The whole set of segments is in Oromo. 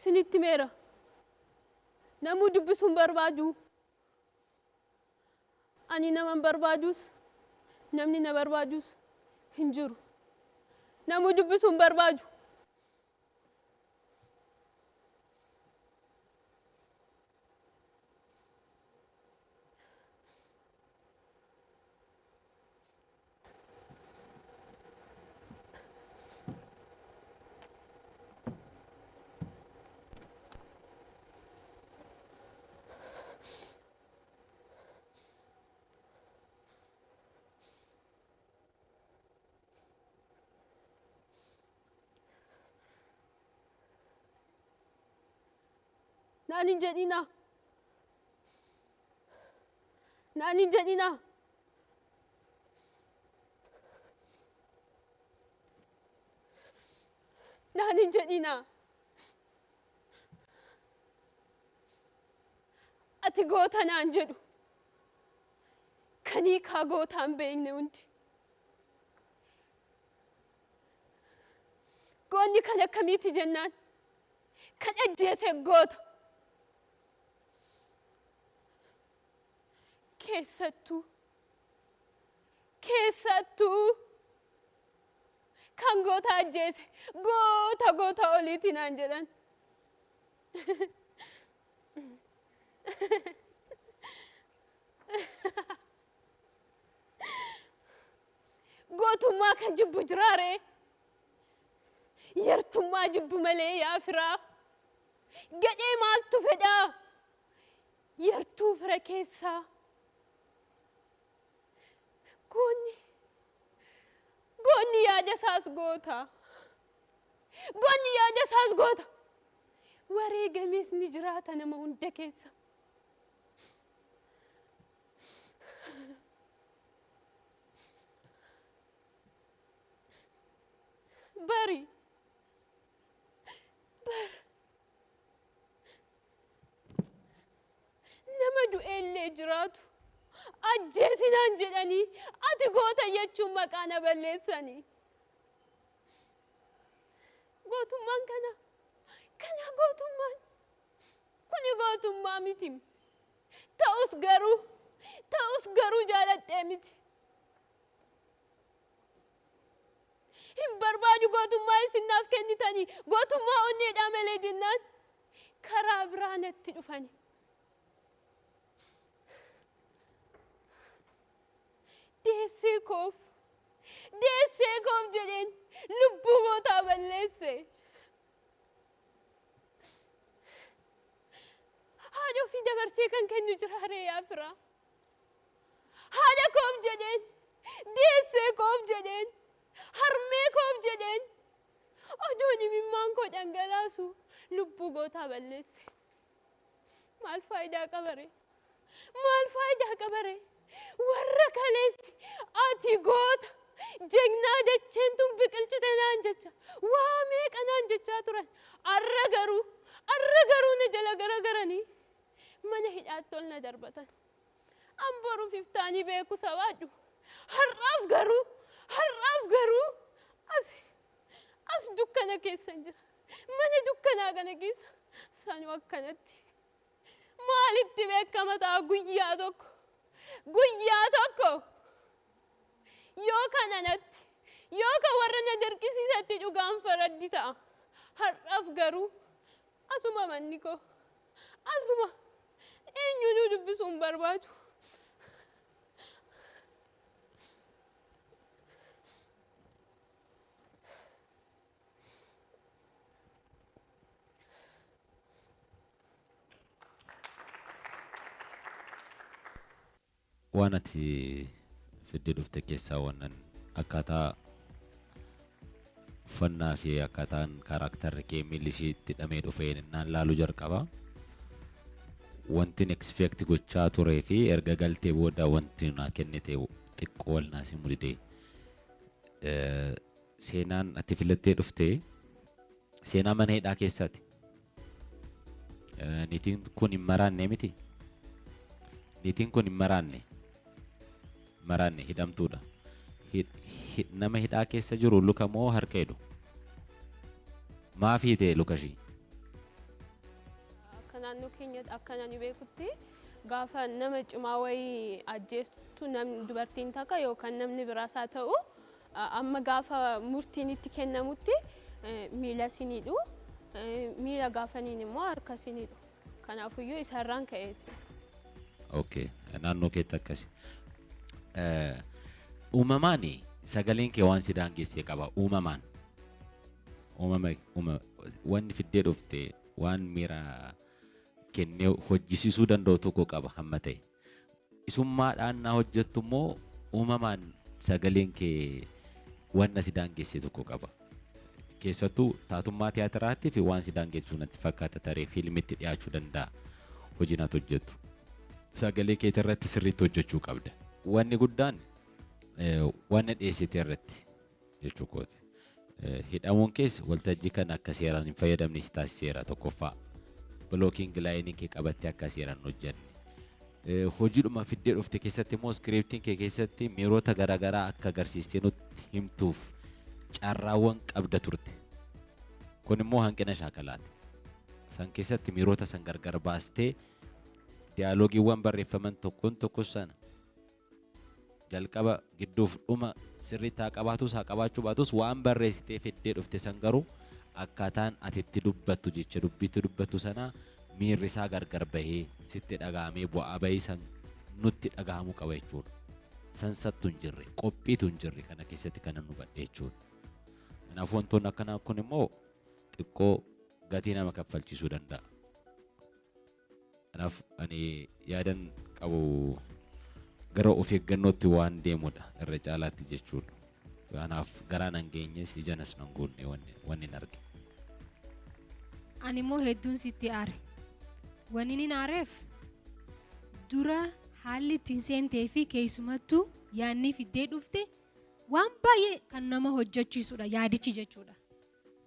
Isinitti himeera. Namuu dubbisuu hin barbaadu. Ani naman barbaadus namni na barbaadus hin jiru. Namuu dubbisuu hin barbaadu. Naan hin jedhinaa. Naan hin jedhinaa. Naan hin jedhinaa. Ati goota naan jedhu. Kan hiikaa gootaa hin beekne hundi. Goonni kan akkamiiti jennaan kan ajjeese goota. Keessattuu keessattuu kan goota ajjeese goota goota oliiti naan jedhan. Gootummaa kan jibbu jiraaree? Yartummaa jibbu malee yaa firaa. Gadhee maaltu fedhaa? Yartuu fira keessaa. Goonni goonni yaada isaas goota. Goonni yaada isaas goota. Wareegamees ni jiraata nama hunda keessa. Bari bar nama du'eellee jiraatu ajjeesinaan jedhanii ati goota jechuun maqaa na balleessanii. Gootummaan kana kana gootummaan kuni gootummaa miti. Ta'us garuu ta'us garuu jaaladhee miti. Hin barbaadu gootummaa isin naaf kennitanii gootummaa onneedhaa malee jennaan karaa biraa natti dhufani. Deessee koof deessee koof jedheen lubbuu gootaa balleesse. Haadha ofii dabarsee kan kennu jira ree yaa firaa. Haadha koof jedheen, deessee koof jedheen, harmee koof jedheen odoon imimmaan koo dhangalaasu lubbuu gootaa balleesse. Maal faayidaa qaba ree? Maal faayidaa qaba ree? Warra kaleessi ati goota jegnaa dacheen tun biqilchite naan jecha waa meeqa naan jechaa turan. Arra garuu arra garuu na jala garagaranii mana hidhaatti ol na darbatan. An boruuf iftaanii beeku sabaadhu. Har'aaf garuu har'aaf garuu as as dukkana keessan jira. Mana dukkanaa kana keessa sanuu akkanatti. Maalitti beekama ta'a guyyaa tokko guyyaa tokko yoo kan anatti yoo kan warra na dirqisiisatti dhugaan faraddi ta'a. Har'aaf garuu asuma manni koo asuma eenyuunuu dubbisuu hin barbaadu. Waan ati fiddee dhufte keessaa wannan akkaataa uffannaa fi akkaataan kaaraaktarri kee miilli ishii itti hidhamee dhufeen innaan laaluu jalqaba. Wantin expect gochaa turee fi erga galtee booda wanti naa kennite xiqqoo wal naa simuu dide. Seenaan ati filattee dhufte seenaa mana hidhaa keessaati. Niitiin kun hin maraanne miti. Niitiin kun hin maraanne. Maraanne hidhamtuudha. Nama hidhaa keessa jiru luka moo harka hidhu? Maaf hiite luka ishii? keenyatti akka ani beekutti gaafa nama cimaa wayii ajjeestu namni dubartiin takka yookaan namni biraas haa ta'u, amma gaafa murtiin itti kennamutti miila sinidhu, miila gaafaniin immoo harka sinidhu. Kanaafuyyuu isarraan ka'eeti. Okay, naannoo keetti akkasi. Uumamaan sagaleen kee waan si daangessee qaba uumamaan. Uumama wanni fiddee dhufte waan miira kennee hojjisiisuu danda'u tokko qaba hamma ta'e. Isummaadhaan naa hojjettu immoo uumamaan sagaleen kee wanna si daangessee tokko qaba. Keessattuu taatummaa tiyaatiraatti fi waan si daangessu natti fakkaata, taree fiilmitti dhiyaachuu danda'a hojii naat hojjettu. Sagalee keetii irratti sirriitti hojjechuu qabda. Wanni guddaan wanna dhiyeessite irratti jechuu kooti. Hidhamuun kees waltajjii kana akka seeraan hin fayyadamne si taasiseera tokkoffaa. Blocking line kee qabattee akka seeraan hin hojjenne. Hojiidhuma fiddee dhufte keessatti immoo scriptiin kee keessatti miirota garaagaraa akka agarsiistee nutti himtuuf carraawwan qabda turte. Kun immoo hanqina shaakalaati. San keessatti miirota san gargar baastee dialogeiiwwan barreeffaman tokkoon tokko sana jalqaba, gidduuf dhuma sirriitti haa qabaatus haa qabaachuu baatus, waan barreessitee fiddee dhufte san garuu akkaataan ati itti dubbattu, jecha dubbiitti dubbattu sana, miirri isaa gargar bahee sitti dhaga'amee bu'aa bahii san nutti dhaga'amuu qaba jechuudha. Sansattu hin jirre, qophiitu hin jirre kana keessatti kan nu hubadhe jechuudha. Kanaaf wantoonni akkanaa kun immoo xiqqoo gatii nama kaffalchiisuu danda'a. Kanaaf ani yaadan qabu gara of eeggannootti waan deemudha irra caalaatti jechuudha. Kanaaf garaa nan geenyes, ijanas nan guunne wanni hin arge. Ani immoo hedduun sitti aare. Wanni inni aareef dura haalli ittiin seentee fi keessumattuu yaadni fiddee dhufte waan baay'ee kan nama hojjechiisudha yaadichi jechuudha.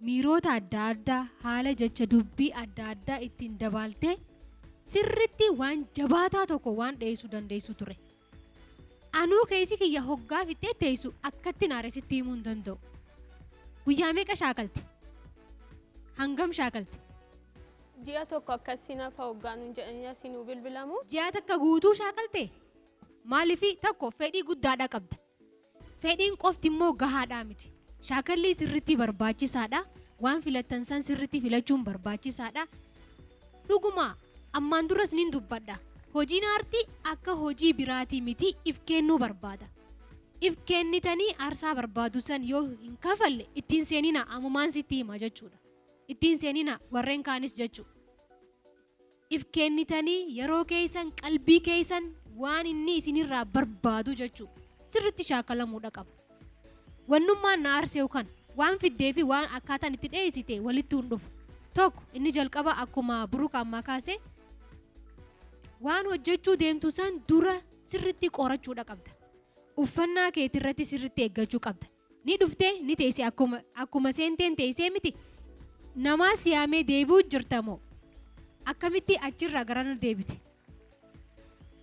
Miirota adda addaa, haala jecha dubbii adda addaa ittiin dabaaltee sirritti waan jabaataa tokko waan dhiyeessuu dandeessu ture. Anuu keessi kiyya hoggaa fixxee teessu akkatti aare sitti himuu hin danda'u. Guyyaa meeqa shaakalte? Hangam shaakalte? Ji'a tokko akkasii nafa hoggaanuun jedhanii asii nuu bilbilamu. Ji'a takka guutuu shaakalte? Maaliifi tokko fedhii guddaadha qabda. Fedhiin qofti immoo gahaadhaa miti. Shaakalli sirriitti barbaachisaadha. Waan filattan san sirriitti filachuun barbaachisaadha. Dhuguma ammaan duras nin dubbadha. Hojiin aartii akka hojii biraatii miti, if kennuu barbaada. If kennitanii aarsaa barbaadu san yoo hin kafalle ittiin seenina, ammumaan sitti hima jechuudha. Ittiin seenina warreen kaanis jechuudha. If kennitanii yeroo keessan, qalbii keessan, waan inni isinirraa barbaadu jechuudha. Sirriitti shaakalamuudha qaba. Wannummaan na aarseewu kana waan fiddee fi waan akkaataan itti dhiyeessite walitti hin dhufu. Tokko inni jalqaba akkuma Buruka ammaa kaase, waan hojjechuu deemtu san dura sirriitti qorachuudha qabda. Uffannaa keetirratti sirriitti eeggachuu qabda. Ni dhuftee ni teesse, akkuma seenteen teessee miti. Namaa siyaamee deebi'uu jirta moo akkamitti achirraa garana deebite?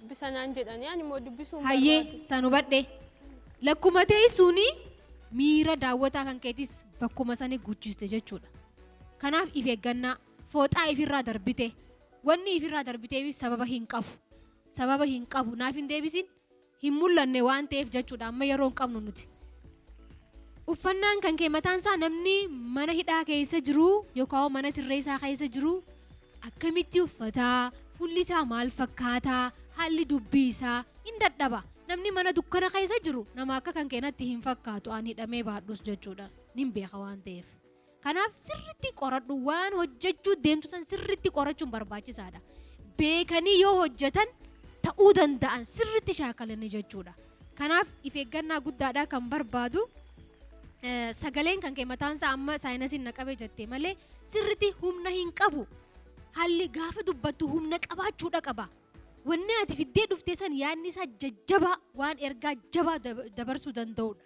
Dubbisanaan jedhanii, ani immoo dubbisuun Hayyee, barbaadu. San hubadhe. Lakkuma teessuuni miira daawwataa kan keetis bakkuma sani guchiste jechuudha. Kanaaf if eeggannaa, fooxaa ifirraa darbite, wanni ifirraa darbiteef sababa hin qabu. Sababa hin qabu, naaf hin deebisin, hin mul'anne waan ta'eef jechuudha, amma yeroo hin qabnu nuti. Uffannaan kan kee mataan isaa, namni mana hidhaa keessa jiru yookaan mana sirreessaa keessa jiru akkamitti uffataa, fuulli isaa maal fakkaataa, haalli dubbii isaa hin dadhaba. Namni mana dukkana keessa jiru nama akka kan keenatti hin fakkaatu, aan hidhamee baadhus jechuudha. Nin beeka waan ta'eef. Kanaaf sirriitti qoradhu, waan hojjechuu deemtu san sirriitti qorachuun barbaachisaadha. Beekanii yoo hojjetan ta'uu danda'an sirriitti shaakalanii jechuudha. Kanaaf if eeggannaa guddaadha kan barbaadu. Sagaleen kan kee mataan isaa amma sinusiin na qabe jettee malee sirriitti humna hin qabu. Haalli gaafa dubbattu humna qabaachuudha qaba. Wanni ati fiddee dhuftee san yaadni isaa jajjabaa, waan ergaa jabaa dabarsuu danda'udha.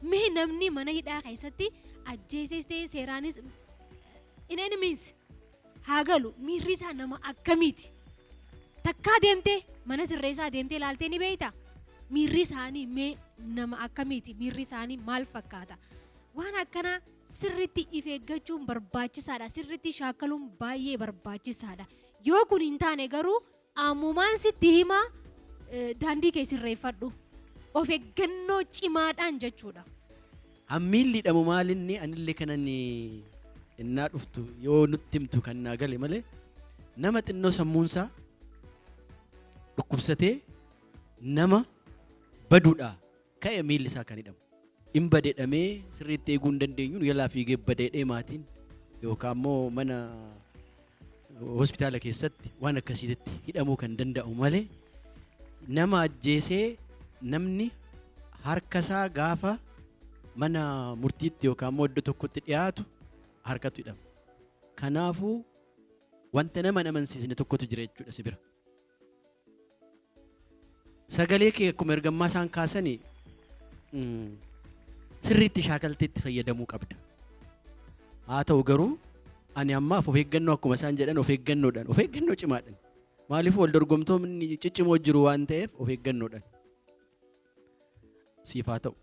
Mee namni mana hidhaa keessatti ajjeeses ta'e seeraanis in any means haa galu, miirri isaa nama akkamiiti? Takkaa deemtee mana sirreessaa deemtee ilaaltee ni beektaa? Miirri isaanii mee nama akkamiiti? Miirri isaanii maal fakkaata? Waan akkanaa sirriitti if eeggachuun barbaachisaadha. Sirriitti shaakaluun baay'ee barbaachisaadha. Yoo kun hin taane garuu ammumaan sitti himaa, daandii kee sirreeffadhu. Of eeggannoo cimaadhaan jechuudha. Hammiilli hidhamu maalinni anillee kanan innaa dhuftu yoo nutti himtu kan naa gale malee, nama xinnoo sammuunsaa dhukkubsatee nama baduudha ka'e miilli isaa kan hidhamu. In badedhamee sirriitti eeguu hin dandeenyu, yalaa fiigee badeedhee maatiin yookaan immoo mana hospitaala keessatti waan akkasiitti hidhamuu kan danda'u malee, nama ajjeesee namni harkasaa gaafa mana murtiitti yookaan immoo iddoo tokkotti dhiyaatu harkatu hidhama. Kanaafuu wanta nama hin amansiisne tokkotu jira jechuudha si bira. Sagalee kee akkuma ergammaa isaan kaasanii sirriitti shaakaltee itti fayyadamuu qabda. Haa ta'u garuu ani ammaaf of eeggannoo, akkuma isaan jedhan, of eeggannoodhaan, of eeggannoo cimaadhaan, maaliif wal dorgomtoonni ciccimoo jiru waan ta'eef, of eeggannoodhaan siif haa ta'u.